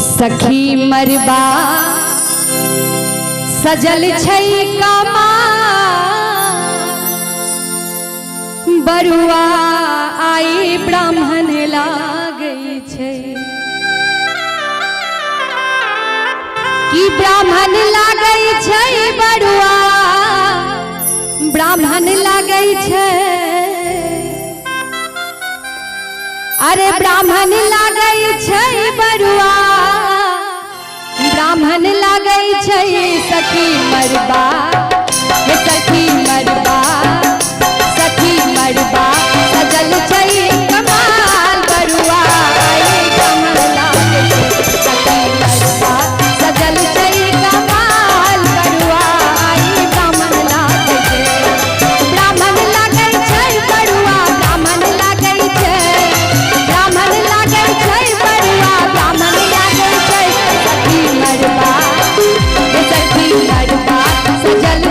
सखी मरबा सजल छै कमा बरुआ आई ब्राह्मण लागै छै। की ब्राह्मण लागै छै बरुआ, ब्राह्मण लागै छै, अरे ब्राह्मण लागै छै बरुआ, ब्राह्मण लागै छै सखी मरबा, हे सखी मरबा, सखी मरबा सजल छै कमाल बरुआ आई ब्राह्मण लागै छै। सखी मरबा सजल छै कमाल बरुआ आई ब्राह्मण लागै छै। ब्राह्मण लागै छै बरुआ, ब्राह्मण लागै छै, ब्राह्मण लागै छै बरुआ, ब्राह्मण लागै छै सखी मरबा, हे सखी मरबा सजल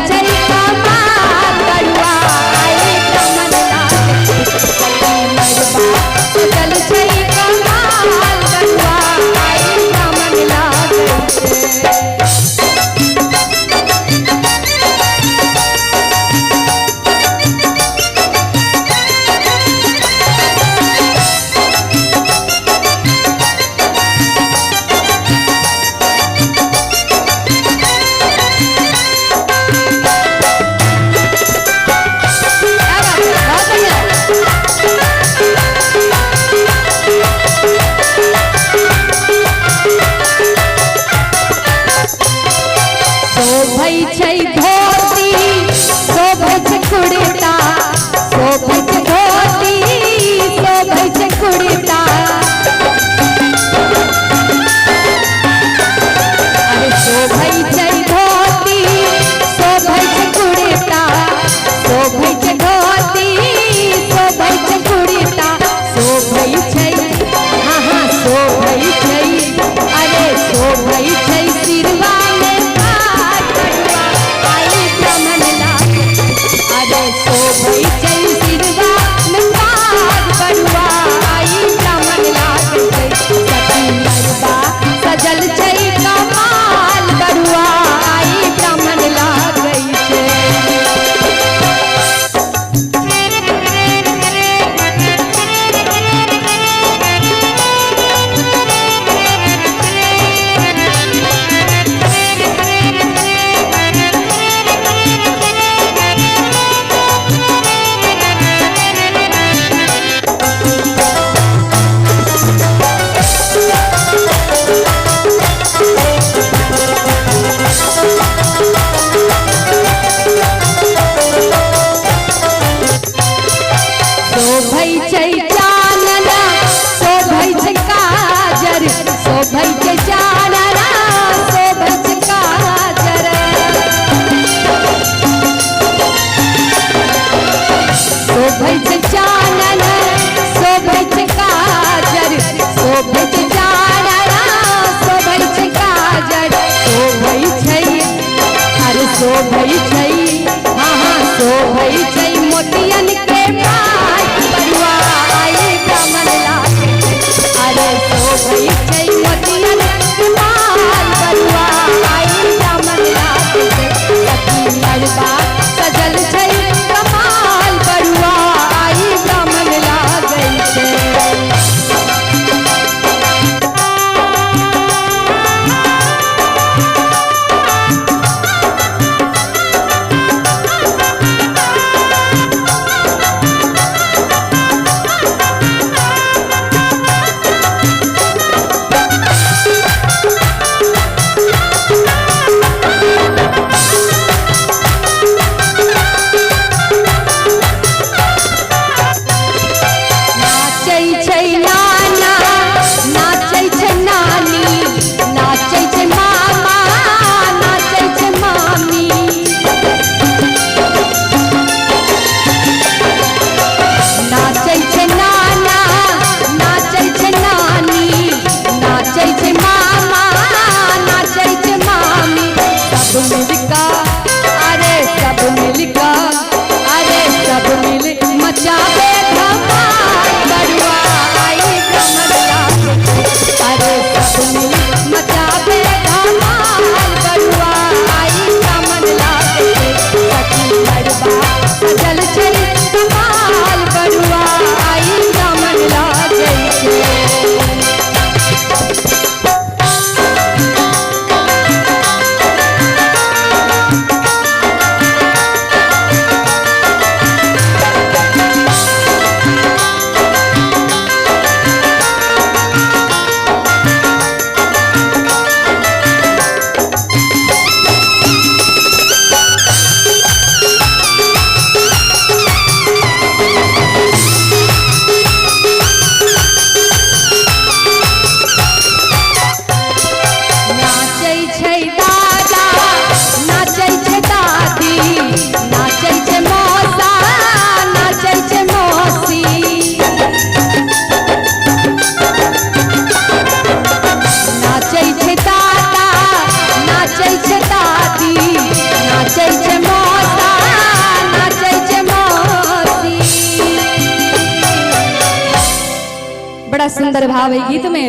सुंदर भाव है गीत में।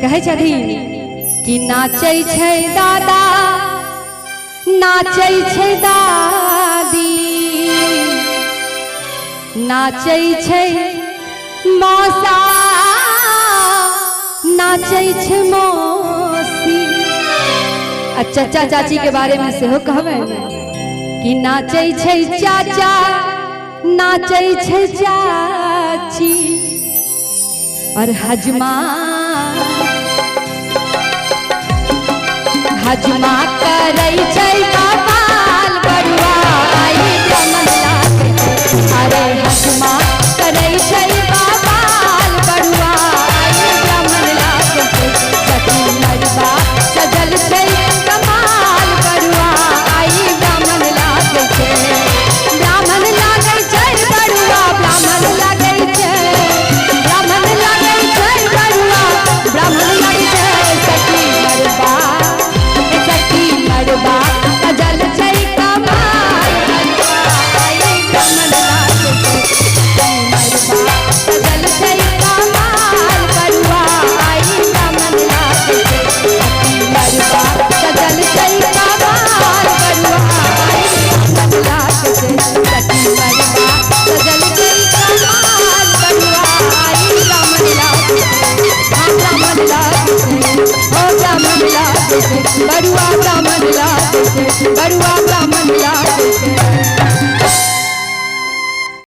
कहै छथिन कि नाचै छै दादा, नाचै छै दादी, नाचै छै मौसा, नाचै छै मौसी। आ चचा चाची के बारे में सेहो कहबै कि नाचै छै चाचा, नाचै छै चाची, और हजमा हजमा करै छै कपाल बरुआ आई ब्राह्मण लागै छै। अरे हजमा करै छै कपाल बरुआ आई ब्राह्मण लागै छै। सखी मरबा सजल छै कमाल बरुआ आई ब्राह्मण लागै छै। ब्राह्मण लागै छै बरुआ, ब्राह्मण लागै छै, ब्राह्मण लागै छै बरुआ, ब्राह्मण लागै छै। सखी मरबा, सखी मरबा सजल छै कमाल बरुआ आई ब्राह्मण लागै छै। सखी मरबा सजल छै कमाल बरुआ आई ब्राह्मण लागै छै। सखी मरबा सजल छै कमाल बरुआ आई ब्राह्मण लागै छै। सखी मरबा सजल छै कमाल बरुआ आई ब्राह्मण लागै छै। हाँ ब्राह्मण लागै छै, ओ ब्राह्मण लागै छै, बरुआ ब्राह्मण लागै छै, बरुआ।